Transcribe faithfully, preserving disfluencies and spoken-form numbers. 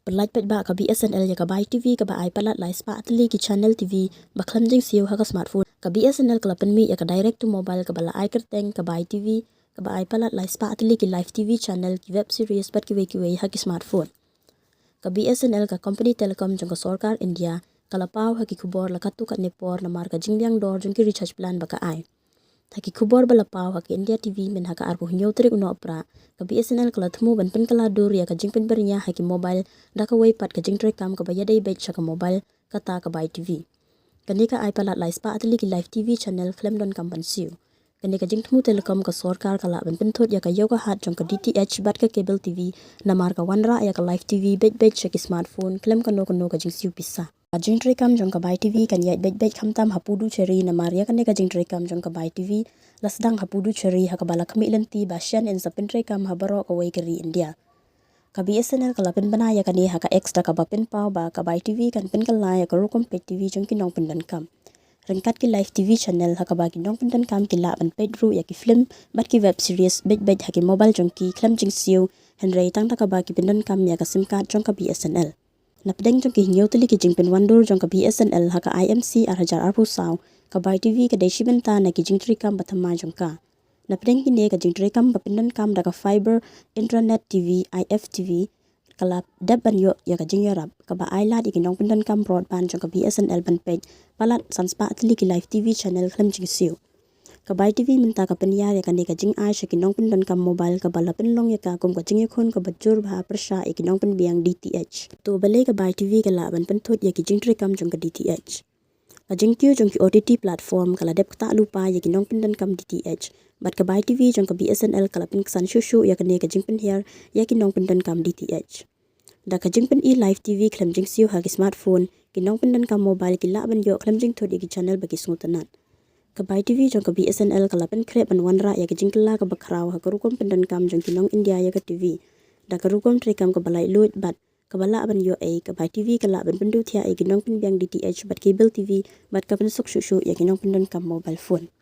Pynlait paidbah ka B S N L ïa ka Bai T V kaba ai palat lai spah tylli ki channel T V ba khlem jingsiew ha ka smartphone. Ka B S N L ka la pynmih ïa ka direct to mobile kaba la ai kyrteng ka Bai T V, kaba ai palat lai spah tylli ki live T V channel, ki web series bad kiwei kiwei ha ki smartphone. Ka B S N L, ka company telecom jong ka sorkar India, ka la paw ha ki khubor la katto katne por namar ka jingbiang dor jong ki recharge plan ba ka ai. Ha ki khubor ba la paw ha ka India T V mynha ka arphew hynñiew tarik u Nohprah, ka B S N L ka la thmu ban pynkylla dur ïa ka jingpynbyrngia ha ki mobile da kawei pat ka jingtreikam kaba ïadei beit sha ka mobile, kata ka Bai T V. Kane ka ai palat lai spah tylli ki live T V channel khlem donkam ban siew. Kane ka jingthmu telecom ka sorkar ka lah ban pynthut ïa ka ïew ka hat jong ka D T H bad ka cable T V, namar ka wanrah ïa ka live T V beit beit sha ki smartphone khlem kano kano ka jingsiew pisa. Ka jingtreikam jong ka Bai T V kan ïaid beit beit khamtam ha Puducherry, namar ïa kane ka jingtreikam jong ka Bai T V la sdang ha Puducherry, ha kaba la khmih lynti ba shen yn sa pyntreikam ha baroh kawei ka ri India. Ka B S N L ka la pynbna ïa kane ha ka X da kaba pynpaw ba ka Bai T V kan pynkylla ïa ka rukom peit T V jong ki nongpyndonkam. Ryngkat ki live T V channel, ha kaba ki nongpyndonkam ki lah ban peit ruh ïa ki film bad ki web series beit beit ha ki mobile jong ki khlem jingsiew, hynrei tang da kaba ki pyndonkam ïa ka sim card jong ka B S N L. Napdeng jong ki hynñiew tylli ki jingpynwandur jong ka B S N L ha ka I M C ar hajar arphew saw, ka Bai T V ka dei shi bynta na ki jingtreikam ba thymmai jong ka. Napdeng kine, ka jingtreikam ba pyndonkam da ka fiber internet T V, I F T V, ka la dep ban ïoh ïa ka jingïarap, kaba ai lad ïa ki nongpyndonkam broadband jong ka B S N L ban peit palat san spah tylli ki live T V channel khlem jingsiew. Ka Bai T V mynta ka pynïar ïa kane ka jingai sha ki nongpyndonkam mobile, kaba la pynlong ïa ka kum ka jingïakhun kaba jur bha pyrshah ïa ki nongpynbiang D T H. To balei ka Bai T V ka lah ban pynthut ïa ki jingtreikam jong ka D T H? Ka jingkiew jong ki O T T platform ka la dep ktah lypa ïa ki nongpyndonkam D T H, bad ka Bai T V jong ka B S N L ka la pynksan shuh shuh ïa kane ka jingpynhiar ïa ki nongpyndonkam D T H. Da ka jingpyni live T V khlem jingsiew ha ki smartphone, ki nongpyndonkam mobile ki lah ban ïoh khlem jingthut ïa ki channel ba ki sngewtynnat. Ka Bai T V jong ka B S N L ka la pynkhreh ban wanrah ïa ka jingkylla kaba khraw ha ka rukom pyndonkam jong ki nong India ïa ka T V. Da ka rukom treikam kaba laitluid bad kaba lah ban ïoh ei, ka Bai T V ka lah ban pynduh thiah ïa ki nongpynbiang D T H bad cable T V, bad ka pynsuk shuh shuh ïa ki nongpyndonkam mobile phone.